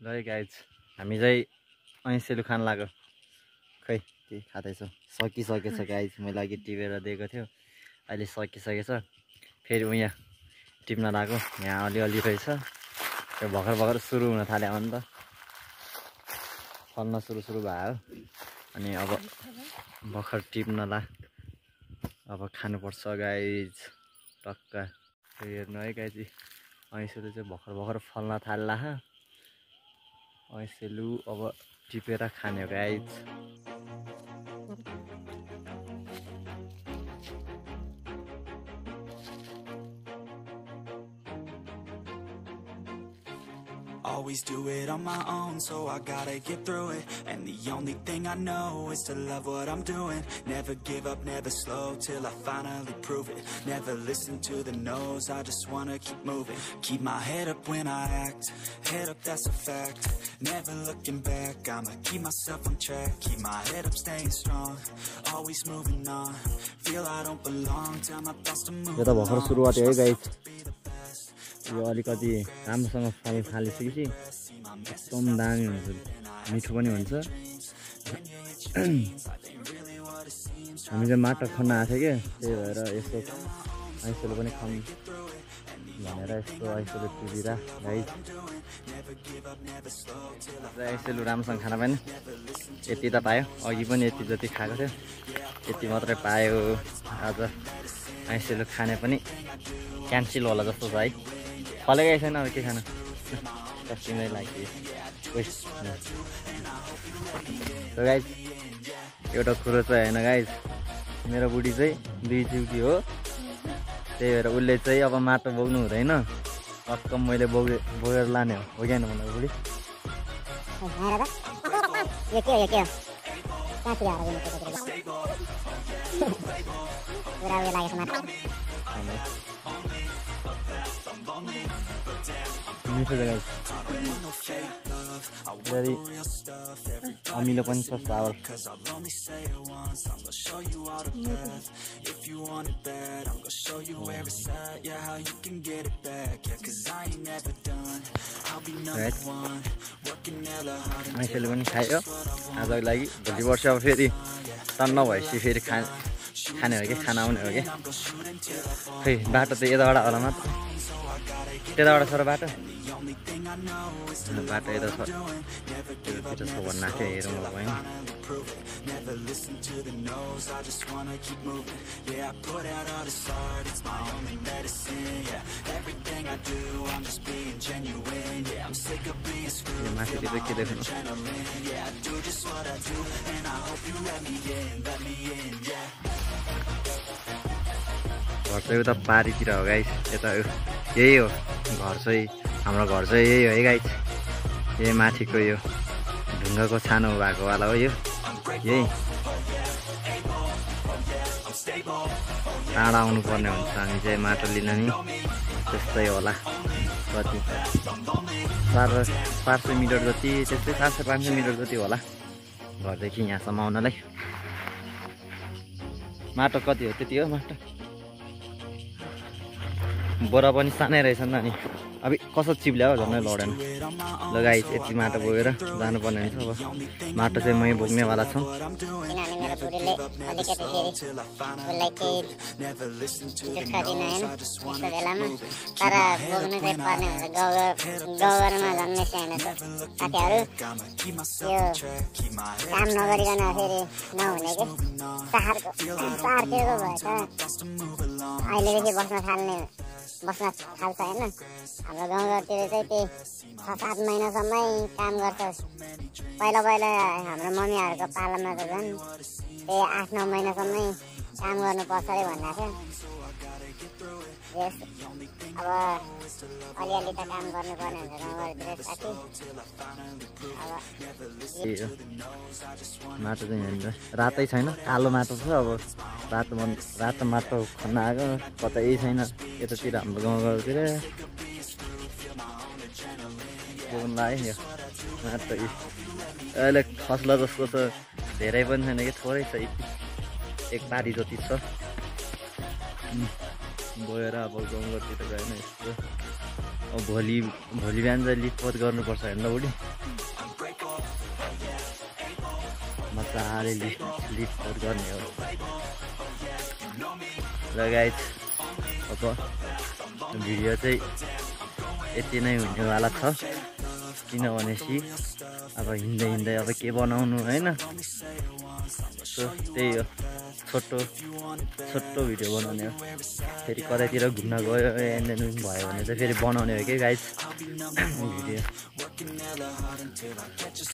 ल गाइज हामी चाहिँ ऐसेलु खान लाग्यो खै के खाँदैछ सकिसकेछ गाइज मैले अघि टिपेर दिएको थियो अहिले सकिसकेछ फेरि उहाँ टिप्न लाग्यो यहाँ अलिअलि रहेछ त्यो भर्खर भर्खर सुरु हुन थाल्यो भने त फल्न सुरु भयो अनि अब भर्खर टिप्नला अब खानुपर्छ गाइज टक्क हेर्नु है गाइज ऐसेलु चाहिँ भर्खर फल्न थाल्ला ऐसेलु अब टिपेर खाने guys Always do it on my own, so I gotta get through it. And the only thing I know is to love what I'm doing. Never give up, never slow, till I finally prove it. Never listen to the no's, I just wanna keep moving. Keep my head up when I act, head up, that's a fact. Never looking back, I'ma keep myself on track. Keep my head up, staying strong, always moving on. Feel I don't belong, tell my thoughts to move along. यो अलिकति राम्रोसँग फल थालिसकेपछि एकदम दामी हुन्छ मिठो पनि हुन्छ हामी चाहिँ माटो खन्न आएको थियो के त्यही भएर यस्तो ऐसेलु पनि खाऊँ भनेर यस्तो ऐसेलु टिपिरा गाइज ऐसेलु राम्रोसँग खाना पाएन यति त पायो अघि पनि यति जति खाएको थियो यति मात्रै पायो आज ऐसेलु खाने पनि क्यान्सल होला जस्तो छ है फलेकै छैन अब के खानु कस्टिङै लाग्यो गाइज एउटा कुरो चाहिँ होइन गाइज मेरो बुढी चाहिँ 2 चिउटी हो त्यही भएर उसले चाहिँ अब माटो बोक्नु हुँदैन कम मैले बोकेर लाने हो क्या भन्नु बुढी मिठो जग्गा very अमिलो पनि छ सावर ऐसेलु पनि खायो आजको लागि भोलि वर्ष अब फेरि टन्न भएपछि फेरि खाने हो कि खाना आउने हो कि खै बाटो त यताबाट होला मात्र त्यताबाट छ र बाटो यता छ त्यो छ भन्नु थियो हेरौँ होला भयो माथितिर के देख्नु घर चाहिँ उता पारीतिर हो गाइस यता यही हो घर चाहिँ हाम्रो घर चाहिँ यही हो है गाइस यही माथिको यो ढुङ्गाको छानो भएको वाला हो यो यही टाढा आउनु पर्ने हुन्छ हामी चाहिँ माटो लिन नि त्यस्तै होला कति 400 मिटर जति त्यस्तै 400-500 मिटर जति होला घरदेखि यहाँसम्म आउनलाई माटो कति हो त्यति हो माटो बोरा पनि सानै रहेछ नि अनि अब कसो चिप्ल्यायो झन् लडेन ल गाइस यति माटो बोकेर जानुपर्ने हुन्छ अब माटो चाहिँ मै बोक्नेवाला छु बस्न थाल्छ होइन हाम्रो गाउँघरतिर चाहिँ त्यही 6-7 महिनासम्मै काम गर्छ पहिला हाम्रो मम्मीहरूको पालामा त झन् त्यही 8-9 महिनासम्मै काम गर्नुपर्छ अरे भन्दा थियो अब अलिअलि त काम गर्नुपर्ने हुन्छ गाउँघरतिर साथी माटो चाहिँ यहाँनिर रातै छैन कालो माटो छ अब रातो माटो खन्न आएको कतै छैन यतातिर हाम्रो गाउँघरतिर बोक्नु लाग्यो यो माटो अहिले खस्ला जस्तो त धेरै पनि छैन कि थोरै छ एक बारी जति छ गएर अब गाउँघरतिर गएन यस्तो अब भोलि बिहान चाहिँ लिफ्ट गर्नुपर्छ हेर्न बुढी मजाले लिफ्ट गर्ने हो र गाइज अब भिडियो चाहिँ यति नै हुनेवाला छ किनभनेपछि अब हिँड्दै अब के बनाउनु होइन सो त्यही हो छोटो भिडियो बनाउने हो फेरि कतैतिर घुम्न गयो एन्ड भयो भने चाहिँ फेरि बनाउने हो कि गाइज भिडियो